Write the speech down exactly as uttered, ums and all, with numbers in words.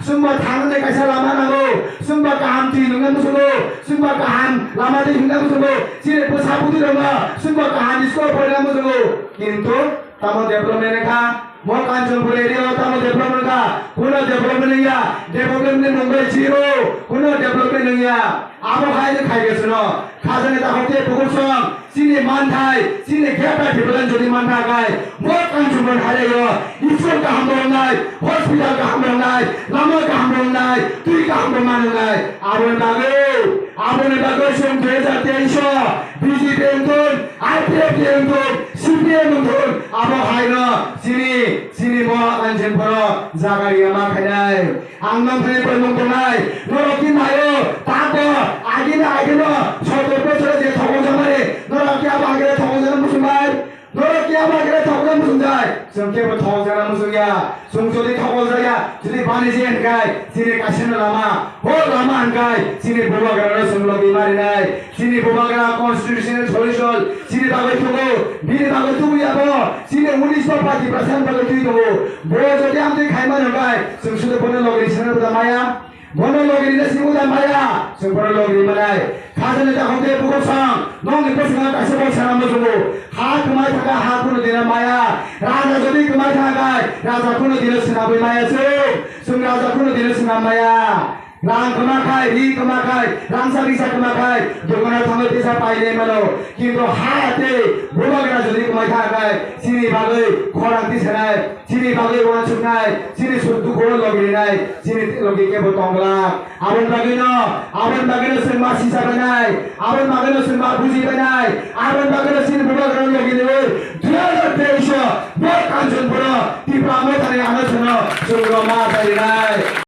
Chwngba thangnani kaisa lama nango, chwngba kaham twi nungna muchungo, chwngba kaham lama twi himna muchungo, chini bwsa bwtwi rokno chwngba kaham school porina muchungo. Kintu tamo development wngkha, mo Kanchanpur area o tamo development wngkha, kuno development wngya, development ni mungbai zero, kuno development wngya. Abo hai no khai gesno, khajani dakhok tei bukhuk song, chini manthai, chini greater Tipraland jodi mantha khai, bo Kanchanpur haireo, school kaham wngnai, hospital kaham wngnai, lama kaham wngnai, twi kaham bo man wngnai. Aboni bagwi, aboni bagwi chwng dui hajar teis o B J P wngthun, I P F T wngthun, C P M wngthun, abo hai no chini, chini bo Kanchanpur o jaga riya ma khainai. Ang nang thani bai mung tongnai, norok ki nayo, tako, agini, agino, sotor bosor je thokong jamani, norok ki abo agire thokong jana musung bai, norok ki abo agire thokong jana musung jai, chwng kebo thokong jana musung ya, chwng jodi thokong jaya, jodi bani je hwnkai, chini kaisano lama, ho lama hwnkai, chini bubagrano chwng logi marinai, chini bubagra constitutional solution, chini bagwi thugo, bini bagwi thugo yabo, chini unis dopha Tiprasa bagwi twi tongo, bo jodi amtwi khaima hwnkai, Chwng sudu bono logri sina buda maya. Bono logri na sina buda maya. Chwng bono logri manai. Khajani ta hokte bukhuk song. Nongni bwskango kaisa bo sana muchungo. Ha kwmai thaka ha kuno dina maya. Raja jodi kwmai thaka kai. Raja kuno dina sina bui maya chwng. Chwng raja kuno dina sina maya. Rang kwma khai, ri kwma khai, rangsa risa kwma khai, dukano thangwi tisa paile mano. Kintu ha tei bubagra jodi kwmai thaka kai. Chini bagwi khorang tisanai. Chini bagwi uansuknai, chini suk dukhu o logirinai, chini logi kebo tongla. Aboni bagwino, aboni bagwino chwng ma sisa bainai, aboni bagwino chwng ma buji bainai, aboni bagwino chini bubagra logi dewi. Dui hajar teis o bo Kanchanpur o Tipra Mothani ano chwngno chwng roma bainai.